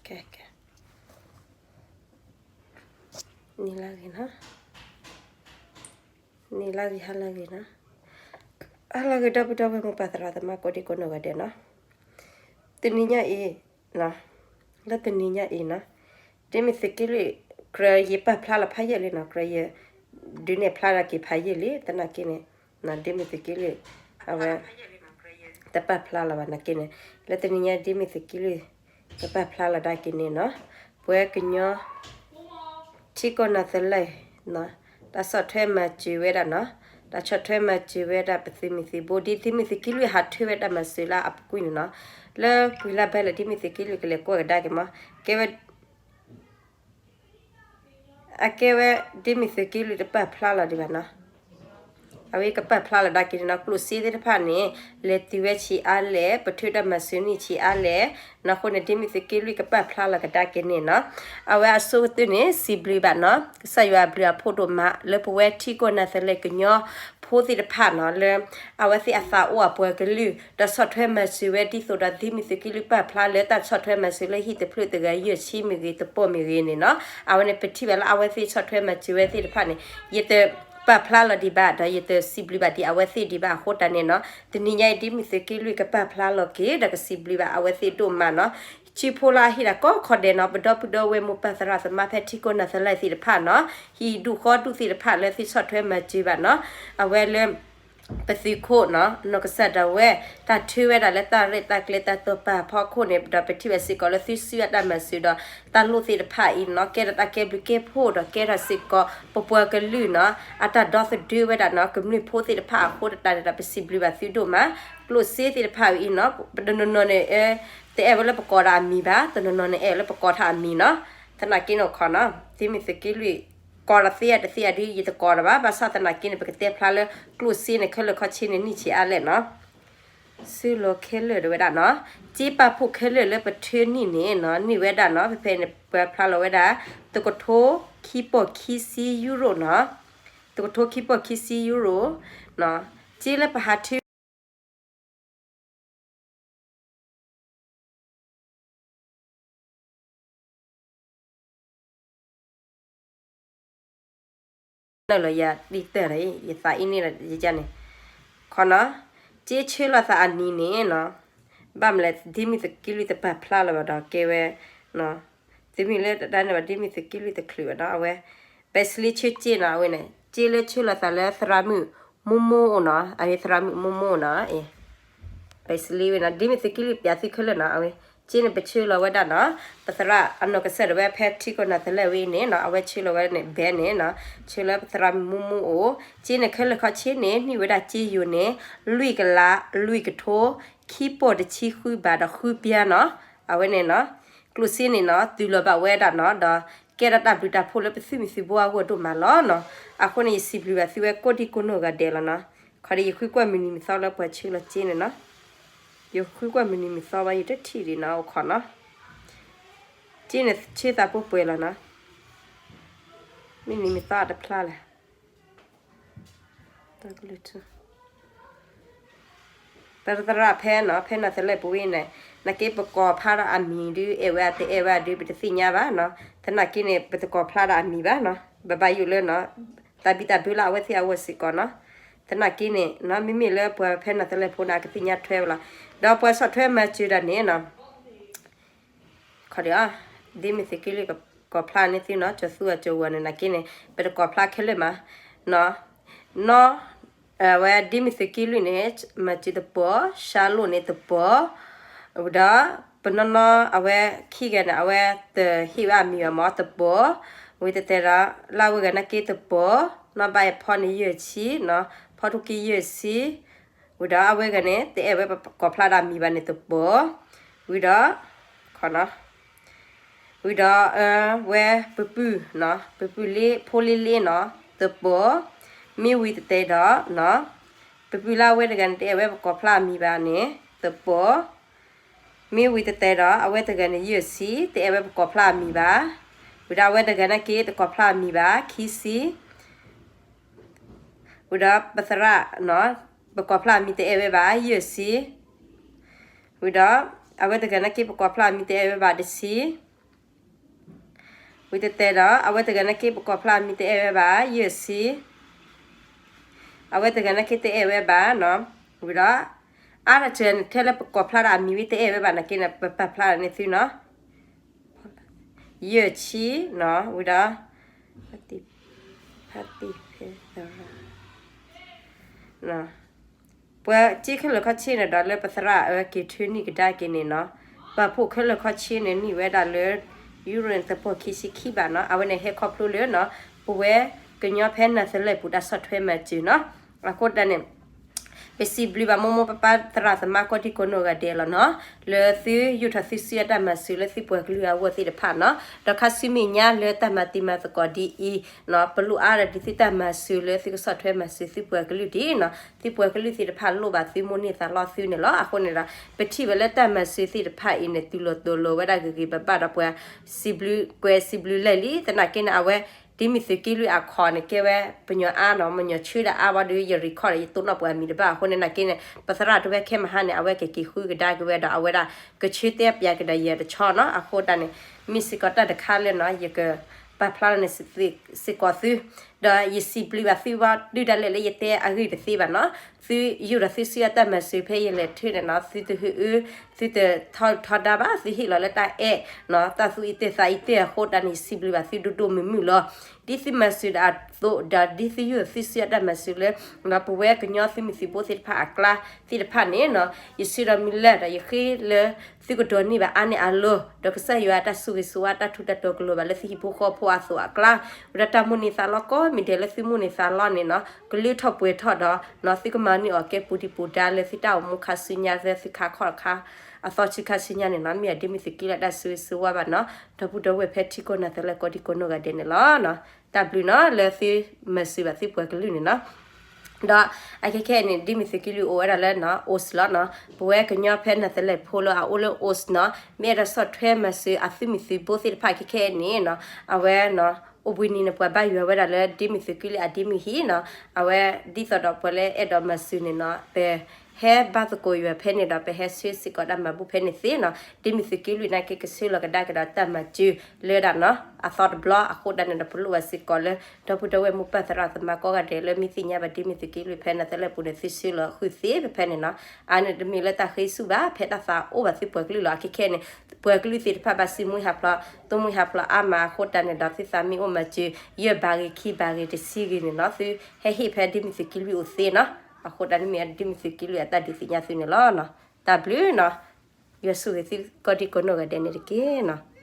ကဲ ကဲ နံၤလၢဂ့ၤနီၤ, နံၤလၢဂ့ၤ ဟါလၢဂ့ၤနီၤ, ဟါလၢဂ့ၤဒီပုၢ်ဒီဝဲၢ်မိၢ်ပၢ်သရၣ်သမါကိးဒံကိးနီၢ်ဂၤဒဲးနီၤ, တနံၤညါအံၤ လၢတနံၤညါအံၤနီၤ, ဒ်မ့ၢ်သုးက့လွံၢ် ကြၢးယပာ်ဖျါလီၤဖးယံာ်လံနီၤ, ကြၢးယ ဒုးနဲၣ်ဖျါလီၤက့ၤဖးယံာ်လံ သနာ်က့န့ၣ်, ဒ်မ့ၢ်သုးက့လွံၢ် အဝဲ တပာ်ဖျါလီၤဘၣ်နာ်က့န့ၣ်, လၢတနံၤညါဒ်မ့ၢ်သုးက့လွံၢ် တပာ်ဖျါလီၤဒၣ်က့ၤန့ၣ်နီၤ, ပဝဲကညီ ထံကီၢ်နၤသလဲၣ် တၢ်ဆီၣ်ထွဲမၤစၢၤဝဲဒၣ်နီၤ, တၢ်ဆီၣ်ထွဲမၤစၢၤဝဲဒၣ်ပသုးမုၢ်သံၣ်ဘိ ဒ်သုးမုၢ်သံၣ်က့လွံၢ်ဟးထၢဝဲတၢ်မၤစၢၤလၢအပူၤကွံာ်န့ၣ်နီၤ, လၢပှဲၤလၢဘဲလၢဒ်မ့ၢ်သုးက့လွံၢ်ကလဲၤကွၢ်ကဒါက့ၤမး, ကဲဝဲ အကဲဝဲ ဒ်မ့ၢ်သုးက့လွံၢ်တပာ်ဖျါလီၤဒံးဘၣ်နီၤ, အဝဲကပာ်ဖျါလီၤဒၣ်က့ၤန့ၣ်နီၤ, ကျိၣ်စ့သ့ၣ်တဖၣ်န့ၣ် လဲၤတုၤဝဲဆံးအါလဲၣ်, ပထုးတၢ်မၤစၢၤန့ၢ်ဆံးအါလဲၣ်, နီၢ်ဃိန့ၣ် ဒ်မ့ၢ်သုးက့လွံၢ်ကပာ်ဖျါလီၤကဒါက့ၤန့ၣ်နီၤ, အဝဲအဆိကတၢၢ်န့ၣ် စံးဘျုးဘၣ်နီၤ, ကစၢ်ယွၤအဘျုးအဖှိၣ်ဒိၣ်မး လၢပဝဲထံကီၢ်နၤသလဲၣ်ကညီဖိသ့ၣ်တဖၣ်နီၤ, လၢ အဝဲသ့ၣ်အသးအိၣ်အပှၤကလုာ် ဒီးဆီၣ်ထွဲမၤစၢၤဝဲဒ်သိးဒီး ဒ်မ့ၢ်သုးက့လွံၢ်ပာ်ဖျါလၢတၢ်ဆီၣ်ထွဲမၤစၢၤလၢဟံၣ်တဖျၢၣ်တဂၤယဲၢ်ဆံမ့ၢ်ဂ့ၤ တပီၢ်မ့ၢ်ဂ့ၤန့ၣ်နီၤ, အဝဲန့ၣ်ပထံၣ်ဘၣ်လၢအဝဲသ့ၣ်ဆီၣ်ထွဲမၤစၢၤဝဲသ့ၣ်တဖၣ်န့ၣ် ယတပာ်ဖျါလီၤဒံးဘၣ် ဒီးယတစံးဘျုးဘၣ်ဒံးအဝဲသ့ၣ်ဒံးဘၣ်အဃိတၢ်န့ၣ်နီၤ, တနံၤညါအံၤဒ်မ့ၢ်သုးက့လွံၢ်ကပာ်ဖျါလီၤက့ၤ ဒီးကစံးဘျုးဘၣ်အဝဲသ့ၣ်ဒိၣ်မးနီၤ, ထံဖိလၢအဟ့ၣ်ဒၣ်ကိးခီဒဲးနီၤ, ပဒီပုၢ်ဒီဝဲၢ်မိၢ်ပၢ်သရၣ်သမါဖဲထံကီၢ်နၤသလဲၣ်သ့ၣ်တဖၣ်နီၤ, ဟံၣ်ဒူၣ်ဃီဒူၣ်သ့ၣ်တဖၣ်လၢသ့ၣ်ဆီၣ်ထွဲမၤစၢၤဘၣ်နီၤ, အဝဲလၢ ပသုးခိၣ်နီၤ နီၢ်ကစၢ်ဒၣ်ဝဲ တၢ်ထုးဝဲဒၣ်လၢတၢ်ရဲၣ်တၢ်ကျဲၤတၢ်တိာ်ပာ်ဖီခိၣ်န့ၣ် ဒီးပထံၣ်ဘၣ်စ့ၢ်ကီးလၢသုစုအတၢ်မၤစၢၤဒီး တၢ်လိၣ်သ့ၣ်တဖၣ်အံၤနီၤ ကဲထီၣ်တၢ်ကဲဘျုးကဲဖှိၣ်ဒီးကဲထီၣ်စ့ၢ်ကီး ပပှၤကလုာ်နီၤ အတၢ်ဒီသဒၢဝဲဒၣ်နီၤ ကမျၢၢ်ဖိသ့ၣ်တဖၣ်အဃိတၢ်န့ၣ်ဒီး ပစံးဘျုးဘၣ်သုဒိၣ်မး, ကျိၣ်စ့သ့ၣ်တဖၣ်အံၤနီၤ တနီၤနီၤန့ၣ် တအဲၣ်ဝဲလၢပကိးဒီးအမံၤဘၣ်, တနီၤနီၤန့ၣ် အဲၣ်ဝဲလၢပကိးထီၣ်အမံၤနီၤ, သနာ်က့န့ၣ်ခီနီၤ ဒ်မ့ၢ်သုးက့လွံၢ် ကိးဒီးသ့အတသ့အဒုး ယတကိးဒီးဘၣ်, ဘၣ်ဆၣ်သနာ်က့န့ၣ် ပကတဲဖျါလၢ ကျိၣ်စ့န့ၣ် ခဲလၢာ်ခီဆ့န့ၣ် နံၣ်ဆံးအါလဲၣ်နီၤ, စုလီၤခဲလၢာ်ဒၣ်ဝဲဒၣ်နီၤ, စ့ပာ်ဖှိၣ်ခဲလၢာ်လၢပထၢနံၣ်န့ၣ်နီၤ န့ၢ်ဝဲဒၣ်နီၤ ဖဲဖဲန့ၣ် ပှၤဖျါလီၤဝဲဒၣ် တကထိခံပီၢ်ခံဆံယူရိနီၤ, တကထိခံပီၢ်ခံဆံယူရိ, စ့လၢပဟးထၢ နၢ်လီၤယၤတံၢ်တၢၢ်လီၤ ယသးအံၤန့ၣ်လီၤယကန့ၣ်, ခီနီၤ, စ့ဆၢလီၤသးအနံၤန့ၣ်နီၤ, ဘၣ်မနုၤလဲၣ် ဒ်မ့ၢ်သုးက့လွံၢ်တပာ်ဖျါလီၤဘၣ်ဒီးကဲဝဲ, သုမ့ၢ်လၢတၢ်န့ၣ်ဘၣ် ဒ်မ့ၢ်သုးက့လွံၢ်တချုးဘၣ်နီၤ အဝဲ, ပစလ့ဆၢစ့နီၤ အဝဲန့ၣ် စ့လၢဆၢလီၤသးလၢသရၣ်မုၣ်မိၢ်မိၢ်အိၣ်နီၤ အဝဲသရၣ်မုၣ်မိၢ်မိၢ်နီၤ ပစလ့ဝဲနီၤ ဒ်မ့ၢ်သုးက့လွံၢ်ပျးသုခဲလၢာ်နီၤ အဝဲ, စ့န့ၣ်ပဆၢလီၤဝဲဒၣ်နီၤ, ပသရၣ်အနီၢ်ကစၢ်ဒၣ်ဝဲဖဲထံကီၢ်နၤသလဲၣ်ဝဲအံၤန့ၣ်နီၤ အဝဲဆၢလီၤဝဲန့ၣ် ဘဲန့ၣ်နီၤ, ဆၢလၢပသရၣ်မုၣ်မိၢ်မိၢ်အိၣ်, စ့န့ၣ်ခဲလၢာ်ခီဆ့န့ၣ် နံၣ်ဝဲဒၣ်စ့ယိၤန့ၣ် လွံၢ်ကလး လွံၢ်ကထိ ခံပီၢ်တဆံဃုဘးဒီးဃုပျါနီၤ, အဝဲန့ၣ်နီၤ, ကျိၣ်စ့န့ၣ်နီၤ တုၤလီၤဘၣ်ဝဲဒၣ်နီၤ ဒီးကဲထီၣ်တၢ်ဘျုးတၢ်ဖှိၣ်လၢပသုးမုၢ်သံၣ်ဘိအဂီၢ်ဒိၣ်မးလီၤ. အဃိန့ၣ် ယစံးဘျုးဘၣ်သုဝဲကိးဒံကိးနီၢ်ဂၤဒဲးလီၤနီၤ. ခီဒီးယဃုကွၢ်မုၢ်နံၤမုၢ်သီလၢပှၤဆၢလီၤစ့န့ၣ်နီၤ. ယဃုကွၢ်မုၢ်နံၤမုၢ်သီဘၣ် ယတထံၣ်ဒံးနီၤ အိၣ်ခိးနီၤ. စ့န့ၣ်ဆၢသးပှဲၤပှဲၤလီၤနီၤ. မုၢ်နံၤမုၢ်သီအတဖျါလဲၣ်. ပသရၣ်ဖဲနီၤ ဖဲနၤသလဲၣ်ပဝဲန့ၣ် နာ်က့ပကိးဖျါဒီးအမံၤဒုး အဲၣ်ဝဲအတအဲၣ်ဝဲဒုး ပတသ့ၣ်ညါဘၣ်နီၤ. သနာ်က့န့ၣ် ပတကိးဖျါဒီးအမံၤဘၣ်နီၤ. ဘၣ်ဘၣ်ယိၣ်လၢနီၤ တၢ်ဘံၣ်တၢ်ဘၢလၢအဝဲသ့ၣ်အဂီၢ်စ့ၢ်ကီးနီၤ. သနာ်က့န့ၣ်နီၤ မ့မ့ၢ်လၢပှၤဖဲနၤသလဲၣ်ဖိန့ၣ် အကသ့ၣ်ညါထွဲဝဲလီၤ. ဒီးပှၤဆီၣ်ထွဲမၤစၢၤဒၣ်န့ၣ်နီၤ ခီဒီး ဒ်မ့ၢ်သုးက့လွံၢ်ကိးဖျါန့ၢ်သုနီၤ ကၠီၤသူအကၠီၤဝၤန့ၣ် နာ်က့န့ၣ် ပတကိးဖျါခဲလၢာ်မးနီၤ. နီၤ အဝဲဒ်မ့ၢ်သုးက့လွံၢ်န့ၣ် မၤစၢၤတပီၤ ရှါလိၣ်န့ၣ်တပီၤ ဝံၤဒီး ပနီၢ်နီၢ်အဝဲခံဂၤန့ၣ် အဝဲတဟ့ၣ်ဝဲအမံၤဘၣ်မး တပီၤ ဝံၤတတဲဒီး လၢအဝဲဂၤနာ်က့တပီၤ နီၢ်ဘၣ်အဖီန့ၣ်ယဲၢ်ဆံနီၤ ဖီထူက့ယဲၢ်ဆံ ဝံၤဒီးအဝဲဂၤန့ၣ် တအဲၣ်ဝဲပကိးဖျါဒီးအမံၤဘၣ်န့ၣ်တပီၤ ဝံၤဒီး ခီနီၤ ဝံၤဒီး ဝဲပပုၢ်နီၤ ပပုၢ်လ့ဖိလ့လ့နီၤ တပီၤ မ့ၢ်ဝံၤတတဲဒီးနီၤ ပပုၢ်လၢအဝဲတဂၤန့ၣ် တအဲၣ်ဝဲပကိးဖျါအမံၤဘၣ်န့ၣ် တပီၤ မ့ၢ်ဝံၤတတဲဒီး အဝဲတဂၤန့ၣ် ယဲၢ်ဆံ တအဲၣ်ဝဲပကိးဖျါအမံၤဘၣ် ဝံၤဒီးအဝဲတဂၤနာ်က့ တကိးဖျါအမံၤဘၣ် ခံဆံ ဝံၤဒီးပသရၣ်နီၤ ပကိးဖျါအမံၤတအဲၣ်ဝဲဘၣ် ယဲၢ်ဆံ ဝံၤဒီး အဝဲတဂၤနာ်က့ ပကိးဖျါအမံၤတအဲၣ်ဝဲဘၣ် တဆံ ဝံၤတဲတဲဒီး အဝဲတဂၤနာ်က့ ပကိးဖျါအမံၤတအဲၣ်ဝဲဘၣ်, ယဲၢ်ဆံ, အဝဲတဂၤနာ်က့တအဲၣ်ဝဲဘၣ်နီၤ. ဝံၤဒီး အါတစၢၤန့ၣ် ထဲလၢပကိးဖျါဒီးအမံၤဝံၤတအဲၣ်ဝဲဘၣ်နာ်က့န့ၣ် ပပာ်ဖျါလီၤန့ၢ်သုနီၤ. ယဲၢ်ဆံနီၤ. ဝံၤဒီး ပှၤစ့ခဲလၢာ်ခီဆ့န့ၣ်ဒီး လၢပသရၣ်အၢက့ၤထုးန့ၢ်ကဒါက့ၤန့ၣ်နီၤ, ပှၤဖိခဲလၢာ်ခီဆ့န့ၣ် န့ၢ်ဝဲဒၣ်လၢ ယူရံ သပှၢ်ခံဆံခံဘးနီၤ. အဝဲန့ၣ်ဟဲခီဖျိလၢနီၤ ပဝဲကညီဖဲနၢ်သလဲပူၤတၢ်ဆီၣ်ထွဲမၤစၢၤနီၤ. အဃိတၢ်န့ၣ် ပစံးဘျုးဘၣ်မိၢ်မိၢ်ပၢ်ပၢ်သရၣ်သမါကိးဒံကိးနီၢ်ဂၤဒဲးလီၤနီၤ, လၢသုယူၢ်ထီၣ်သုစုအတၢ်မၤစၢၤလၢသုပှၤကလုာ်အဂီၢ်သ့ၣ်တဖၣ်နီၤ. ဒီးခါဆူမဲာ်ညါလၢတၢ်မၤတံၤမၤသကိးဒ်အံၤနီၤ ပလိၣ်အါဒီးဒ်သုတၢ်မၤစၢၤလၢသုကဆီၣ်ထွဲမၤစၢၤသုပှၤကလုာ်ဒ်နီၤ, သုပှၤကလုာ်သ့ၣ်တဖၣ်လိၣ်ဘၣ်သုမိၢ်န့ၢ်သးလီသုန့ၣ်လီၤ. အဃိန့ၣ်ဒီး ပထံၣ်ဝဲလၢတၢ်မၤစၢၤသ့ၣ်တဖၣ်အံၤန့ၣ် တုၤလီၤတီၤလီၤဝဲဒၣ်ဂ့ၤဂ့ၤဘၣ်ဘၣ်ဒီးပှၤစံးဘျုး ကွဲးစံးဘျုးလဲၢ်လံ. သနာ်က့န့ၣ် အဝဲ ဒ်မ့ၢ်သုးက့လွံၢ်အခီၣ်န့ၣ် ကဲဝဲပညီအါနီၤ, မညီဆၢဒၣ်အါဘၣ်ဒီး ယ record ဒီး ယတိၢ်နီၣ်ပှၤမံၤတဘၣ်အဃိန့ၣ် နာ်က့န့ၣ် ပသရၣ်တဝဲခဲမဟါန့ၣ် အဝဲကက့ၤဃုကဒါက့ၤဝဲဒီး အဝဲဒၣ်ကဆၢတဲပၠးကဒီးယၤတဆီနီၤ. အဃိတၢ်န့ၣ် မ့ၢ်စ့ၢ်ကီးတၢ်တခါလၢနီၤ ယကပာ်ဖျါလီၤန့ၣ် စ့ၢ်ကီးသု ဒီးယစံးဘျုးဘၣ်သုဝဲ ဒုၣ်ဒါလဲၣ်လၢယတဲအဂ့ၢ်တသ့ဘၣ်နီၤ, သုယူၢ်ဒီးသုစုအတၢ်မၤစၢၤဖဲယလဲၤထုးန့ၣ်နီၤ သုတဟုအု သုတထီဒါဘၣ် သုဟ့ၣ်လီၤလၢတၢ်အဲၣ်နီၤ တၢ်သူၣ်အံၤသ့ၣ်သးအံၤသ့ၣ်အဃိတၢ်န့ၣ် ယစံးဘျုးဘၣ်သုဒိၣ်ဒိၣ်မုၢ်မုၢ်လီၤ. ဒ်သုမၤစၢၤဒၣ်အသိး ဒီးဒ်သုယူၢ်သုစုအတၢ်မၤစၢၤလၢ ပဝဲကညီသုးမုၢ်သံၣ်ဘိသ့ၣ်တဖၣ်အကျါသ့ၣ်တဖၣ်န့ၣ်နီၤ ယဆၢဒီးမုၢ်လၢ်ဒီးယဃ့လၢ သုကဒိးန့ၢ်ဘၣ်အါန့ၢ်အါလီၤ ဒီးကစၢ်ယွၤအတၢ်ဆိၣ်ဂ့ၤဆိၣ်ဝါ တၢ်ထူးတၢ်တီၤကလီၤဘၣ်လၢသုဟံၣ်ဖိဃီဖိအသိးအကျါ, ဝံၤဒီးတၢ်မိၣ်န့ၢ်သးလီကိးမံၤဒဲးလၢသုမိၣ်န့ၢ်သးလီန့ၣ်နီၤ ကလၢထီၣ်ပှဲၤထီၣ်ဒီး သုကမၤန့ၢ်အီၤကဲပူၤဒံးပူၤဒါလၢသုတၢ်အိၣ်မူခါဆူညါ လၢသုခါခီၣ်ခါ အသီဆံခါဆူညါန့ၣ်နီၤ မ့ၢ်အဒ်မ့ၢ်သုးက့လွံၢ်အတၢ်ဆိၣ်ဂ့ၤဆိၣ်ဝါဘၣ်နီၤ, ဒီပုၢ်ဒီဝဲၢ်ဖဲထံကိးနၢ်သလဲကိးဒံကိးနီၢ်ဂၤဒဲးန့ၣ်လီၤ. တၢ်ဘျုးနီၤ လၢသုမၤစၢၤဘၣ်သုပှၤကလုာ်န့ၣ်နီၤ ဒီးအခဲခဲအံၤန့ၣ် ဒ်မ့ၢ်သုးက့လွံၢ်အိၣ်ဝဲဒၣ်လၢနီၤ အိၣ်စလီၤနီၤ ပဝဲကညီဖဲနၢ်သလဲဖိလၢအအိၣ်လၢအိၣ်စနီၤ မ့ၢ်အဲၣ်ဒိးဆီၣ်ထွဲမၤစၢၤအသုးမုၢ်သံၣ်ဘိသ့ၣ်တဖၣ်ခဲခဲအံၤန့ၣ်နီၤ အဝဲ အိၣ်ဘှံးနံၤန့ၣ် ပှၤဘါယွၤဝဲဒၣ်လၢဒ်မ့ၢ်သုးက့လွံၢ်အဒ်မုၢ်ဟံၣ်နီၤ, အဝဲဒ်သိးဒီးပှၤလၢအဲၣ်ဒိးမၤစၢၤန့ၣ်နီၤ ပဟဲဘါသကိးယွၤဖဲန့ၣ်ဒီး ပဟဲဆှၢစ့ၢ်ကီးတၢ်မၤဘူၣ်ဖဲန့ၣ်သ့နီၤ, ဒ်မ့ၢ်သုးက့လွံၢ်နာ်က့ကဆှၢလီၤကဒါက့ၤဒီးတၢ်မၤစၢၤလၢဒၣ်နီၤ အသီတဘျီအဃိတၢ်န့ၣ်ဒီး ပလိၣ်ဘၣ်စ့ၢ်ကီးလၢ ဒီပုၢ်ဒီဝဲၢ်မိၢ်ပၢ်သရၣ်သမါကိးဂၤဒဲးလၢမ့ၢ်သ့ၣ်ညါဘၣ်ဒ်မ့ၢ်သုးက့လွံၢ်ဖဲနၢ်သလဲပူၤန့ၣ် သုဆှၢလီၤဃုာ်သ့ဖဲဖဲန့ၣ်နီၤ, အါန့ၣ်တမ့ၢ်လၢတၢ်ဃ့ဆူၣ်ဘၣ် ဖဲတၢ်သးအိၣ်ဘၣ်သုပှၤကလုာ်လီၤ. အခဲခဲအံၤန့ၣ် ပှၤကလုာ်သ့ၣ်တဖၣ်ဘၣ်စံးမူဟးဖျိး သိမူဟးဖျိးအါမးအဃိတၢ်န့ၣ်ဒီး သုသးမ့ၢ်အိၣ်မၤစၢၤ ယဲၢ်ဘးဂ့ၤခံဘးဂ့ၤတဆံဂ့ၤန့ၣ်နီၤ သုဟဲဟ့ၣ်ဖဲဒ်မ့ၢ်သုးက့လွံၢ်အိၣ်သ့နီၤ, အဃိတၢ်န့ၣ်မ့ၢ်ဒ်မ့ၢ်သုးက့လွံၢ်အတၢ်ဒုးသ့ၣ်ညါသုန့ၣ်လီၤ. တၢ်ဘျုးနီၤ, ယွၤဆိၣ်ဂ့ၤသုကိးဒံကိးနီၢ်ဂၤဒဲးန့ၣ်တက့ၢ်နီၤ.